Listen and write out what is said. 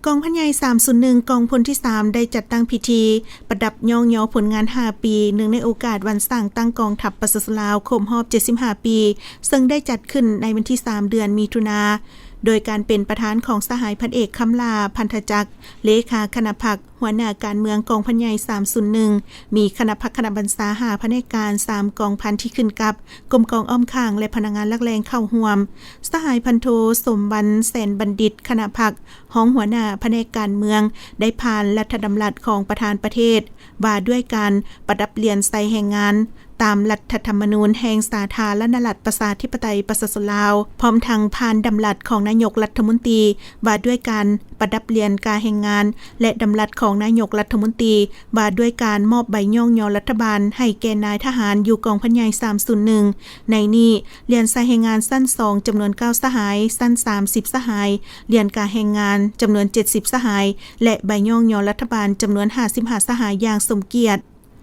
ກອງພັນໃຫຍ່ສາມສູນໜຶ່ງ ກອງພົນທີສາມ ໄດ້ຈັດຕັ້ງພິທີປະດັບຍ້ອງຍໍຜົນງານຫ້າປີ ເນື່ອງໃນໂອກາດວັນສ້າງຕັ້ງກອງທັບປະຊາຊົນລາວຄົບຮອບເຈັດສິບຫ້າປີ ເຊິ່ງໄດ້ຈັດຂຶ້ນໃນວັນທີສາມ ເດືອນມິຖຸນາ ໂດຍການເປັນປະທານຂອງສະຫາຍພັນເອກ ຄຳຫຼ້າ ພັນທະຈັກ ເລຂາຄະນະພັກ ຫົວໜ້າການເມືອງກອງພັນໃຫຍ່ສາມສູນໜຶ່ງ ມີຄະນະພັກຄະນະບັນຊາຫ້າພະແນກການ ສາມກອງພັນທີ່ຂຶ້ນກັບ ກົມກອງອ້ອມຂ້າງ ແລະ ພະນັກງານຫຼັກແຫຼ່ງເຂົ້າຮ່ວມ. ສະຫາຍພັນໂທ ສົມວັນ ແສນບັນດິດ ຄະນະພັກ ຮອງຫົວໜ້າພະແນກການເມືອງ ໄດ້ຜ່ານລັດຖະດຳລັດຂອງປະທານປະເທດ ວ່າດ້ວຍການປະດັບຫຼຽນໃສ່ແຮງງານ ຕາມລັດຖະທຳມະນູນແຫ່ງສາທາລະນະລັດ ປະຊາທິປະໄຕ ປະຊາຊົນລາວ, ພ້ອມທັງຜ່ານດຳລັດຂອງນາຍົກລັດຖະມົນຕີ ວ່າດ້ວຍການປະດັບຫຼຽນກາແຮງງານ ແລະ ດຳລັດຂອງນາຍົກລັດຖະມົນຕີ ວ່າດ້ວຍການມອບໃບຍ້ອງຍໍລັດຖະບານໃຫ້ແກ່ນາຍທະຫານຢູ່ກອງພັນໃຫຍ່ສາມສູນໜຶ່ງ. ໃນນີ້, ຫຼຽນໃສ່ແຮງງານຊັ້ນສອງ ຈຳນວນເກົ້າສະຫາຍ, ຊັ້ນສາມສິບສະຫາຍ, ຫຼຽນກາແຮງງານ ຈຳນວນເຈັດສິບສະຫາຍ ແລະ ໃບຍ້ອງຍໍລັດຖະບານ ຈຳນວນຫ້າສິບຫ້າສະຫາຍຢ່າງສົມກຽດ.